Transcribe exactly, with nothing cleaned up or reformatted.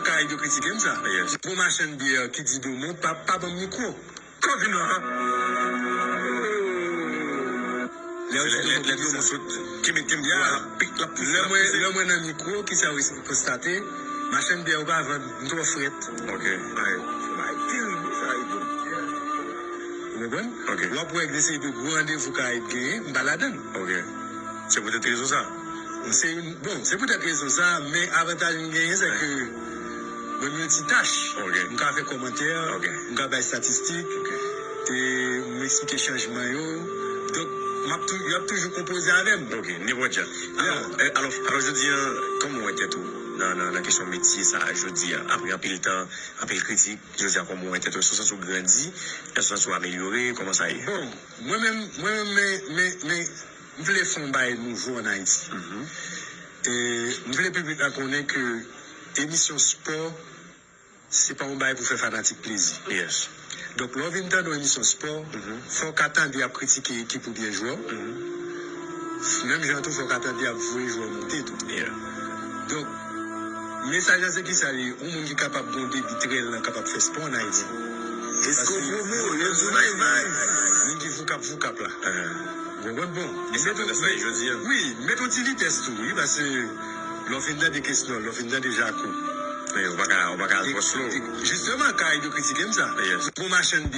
Karayib yo kritike m sa. Yes. Bon machann byè ki di Domon pa, pa ban m mikwo. Kòk non. Lè yo di Domon, lè Domon sot, ki met ki m la pik la pik. Lè mwen, lè mwen nan mikwo, ki sa yo konstate? Machann byè yo pa vann, m twò frèt. Ok. Ou konprann? Ok. W ap wè gen seri de gwo randevou Karayib genyen, m pa ladan l. Ok. Se poutèt rezon sa. Se, bon, se poutèt rezon sa, men avantaj m genyen, se ke mwen miltitach. Ok. M ka fè kòmantè, ok, m ka bay estatistik, ok, e m eksplike chanjman yo. Donk, m ap tou, y ap toujou konpoze avè m. Ok, nenpòt jan. Alò, eh, alò, alò, jodi a, kòman w wè tèt ou nan, nan, nan kesyon metye sa a, jodi a, apre anpil tan, anpil kritik, jodi a, kòman w wè tèt ou? Èske w santi w grandi? Èske w santi w amelyore? Kòman sa ye? Bon, mwen menm, mwen menm, men, men, men, m vle fè yon bagay nouvo ann Ayiti. Mhm. E m vle piblik la konnen ke emisyon spò, se pa yon bagay pou fè fanatik plezi. Yes. Donk, lè w vin tande yon emisyon spò, mhm, fò w ka tande y ap kritike ekip oubyen jwè w. Mhm. Menm jan tou, fò w ka tande y ap voye jwè w monte tou. Yeah. Donk, mesaj la se kisa li ye? Yon moun ki kapab gen yon debi trè lan kapab fè spò ann Ayiti. Esko pwomo, yo di bay bay. Moun ki voukap voukap la. Ah. Ou konprann? Bon. E sa fè sa jodi a. Wi, met yon ti vitès tou, wi, paske lè w fin tande Kesnòl, lè w fin tande Jako. Wi, ou pa ka, ou pa ka al twò slow. Jisteman, Karayib yo kritike m sa. Yes. Bon machann